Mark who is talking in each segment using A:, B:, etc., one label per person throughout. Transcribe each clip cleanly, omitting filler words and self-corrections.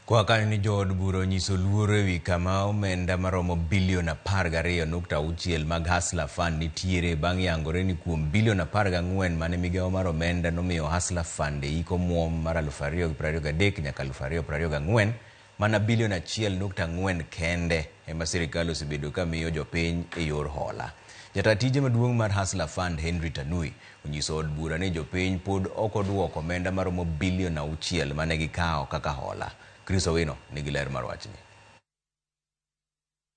A: Koa kanyo ni jood bura onyiso luoro ewi kama omenda maromo bilion 12.6 mag Hustler Fund nitiere bang' yangore ni kuom bilion 14 mane migawo mar omenda nomiyo Hustler Fund e hik omuom mar 2023 nyaka 2024 mana bilion 1.4 kende ema sirikal osebedo ka miyo jopiny e yor hola. Jataa tije maduong' mar Hustler Fund Henry Tanui onyiso od bura ni jopiny pod ok oduoko omenda maromo bilion 6 mane gikawo kaka hola. Chris Owino nigi ler mar wachni.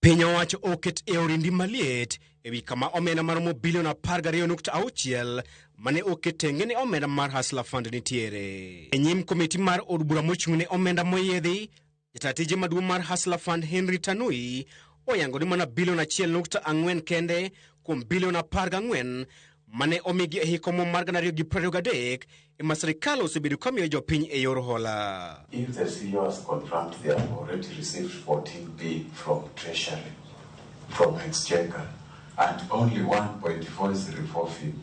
B: Piny owacho oket e orindi maliet ewi kama omenda maromo bilion 12.6 mane oket tenge ne omenda mar Hustler Fund nitiere. E nyim komiti mar od bura mochung' ne omenda moyiedhi, jataa tije maduong' mar Hustler Fund Henry Tanui oyango ni mana bilion 1.4 kende kuom bilion 14 mane omigi e hik omuom mar 2023 ema sirikal osebedo ka miyo jopiny e yor hola.
C: If the CEO has confirmed they have already received 14 B from Treasury, from Exchequer, and only 1.4 is revolving,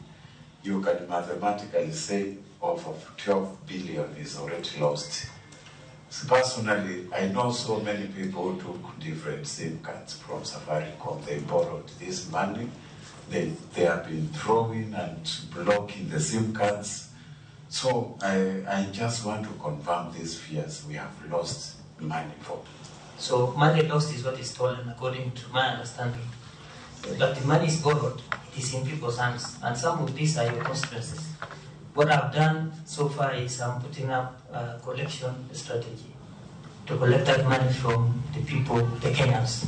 C: you can mathematically say over 12 billion is already lost. So personally, I know so many people who took different SIM cards from Safaricom. They borrowed this money. They have been throwing and blocking the SIM cards. So I just want to confirm these fears. We have lost money for.
D: So money lost is what is stolen, according to my understanding. But the money is borrowed, it is in people's hands, and some of these are your constituencies. What I've done so far is I'm putting up a collection strategy to collect that money from the people, the Kenyans.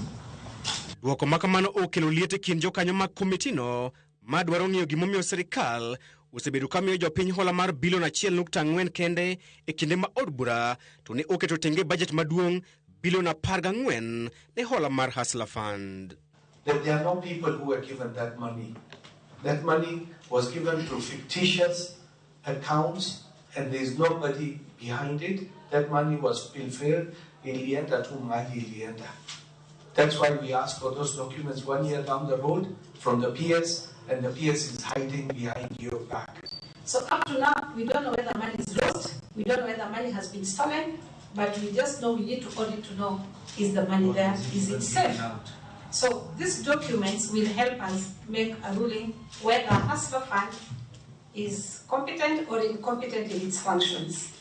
B: Duoko ma kamano okelo liet e kind jokanyo mag komitino madwaro ng'iyo gimomiyo sirikal osebedo ka miyo jopiny hola mar bilion 1.4 kende e kinde ma od bura to ne oketo tenge bajet maduong' bilion 14 ne hola mar Hustler Fund.
E: That there are no people who were given that money. That money was given to fictitious accounts and there is nobody behind it. That money was pilfered, ilienda tu mahali ilienda. That's why we asked for those documents 1 year down the road from the PS, and the PS is hiding behind your back.
F: So up to now, we don't know whether money is lost, we don't know whether money has been stolen, but we just know we need to audit to know, is the money there, is it safe? So these documents will help us make a ruling whether Hustler Fund is competent or incompetent in its functions.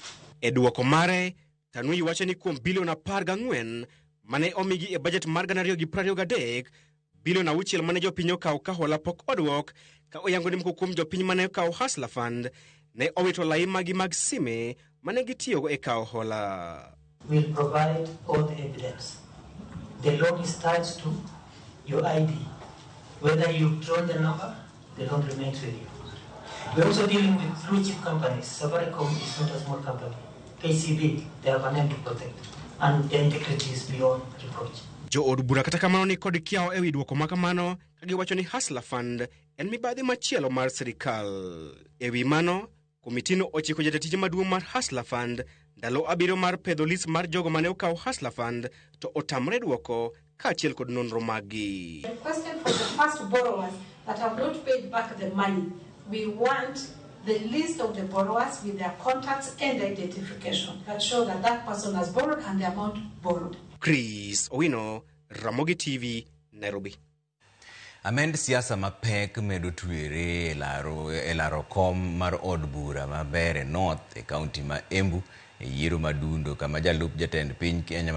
B: E duoko mare, Tanui wacho ni kuom bilion 14 mane omigi e bajet mar 2023, bilion 6 mane jopiny okawo ka hola pok oduok, ka oyango ni moko kuom jopiny mane okawo Hustler Fund ne owito lai magi mag sime mane gitiyogo e kawo hola.
D: We'll provide all the evidence. The loan is tied to your ID. Whether you've drawn the number, the loan remains with you. We're also dealing with blue chip companies. Safaricom is not a small company. KCB, they have a name to protect, and their integrity is beyond reproach.
B: Jo od bura kata kamano ni kod kiawa ewi duoko ma kamano ka giwacho ni Hustler Fund en mibadhi machielo mar sirikal. Ewi mano, komitino ochiko jatich maduong' mar Hustler Fund ndalo 7 mar pedho list mar jogo mane okawo Hustler Fund to otamre duoko kaachiel kod nonro maggi.
F: Requested for the first borrowers that have not paid back the money. We want the list of the borrowers with their contacts and identification that show that that person has borrowed and the amount borrowed.
B: Chris Owino, Ramogi TV, Nairobi.
A: Amend siasa mapek medo twere e laro kom mar od bura ma Mbeere North e kaunti ma Embu e yiero madundo kama jalup jatend piny Kenya